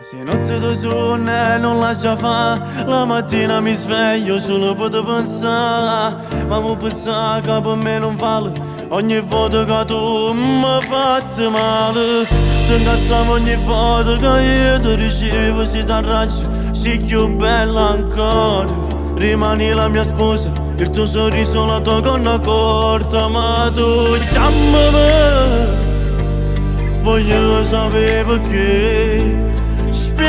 Ma se notte di sonno e non lascia fa, la mattina mi sveglio solo per te pensare. Ma mi pensare che per me non vale ogni volta che tu mi fatto male. Ti incazzavo ogni volta che io ti dicevo si t'arraggi, sei più bella ancora. Rimani la mia sposa, il tuo sorriso, la tua gonna corta, ma tu chiamami. Voglio sapere perché. Spiegami.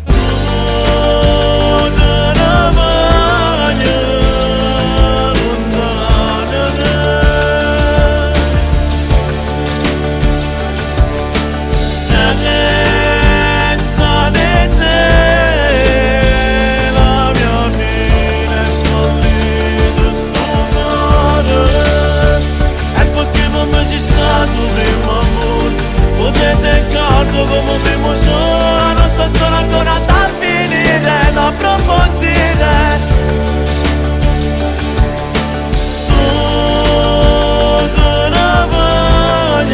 Tu te ne vai lontano da me. Senza di te la mia fine è fallita sto cuore. E perché non mi sei stato primo amore, potete canto come primo suono, sto solo ancora da finire, da approfondire. Tu te ne vai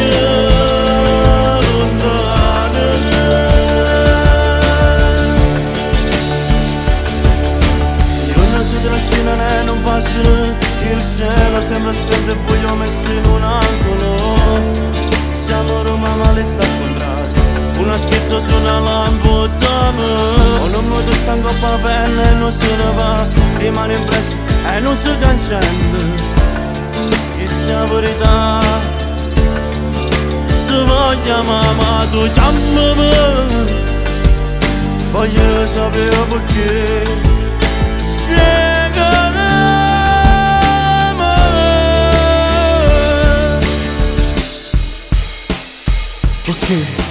lontano da me. Se una si trascina e non passa, il cielo sembra spento e buio messo in un angolo. Siamo Roma maletta al contrario, una scritta su una lampada. O non mi stanco a pelle e non se ne va, rimane impresso e non si cancella. Questa verità ti voglio ma tu chiamami. Voglio sapere perché. Spiegami. Perché?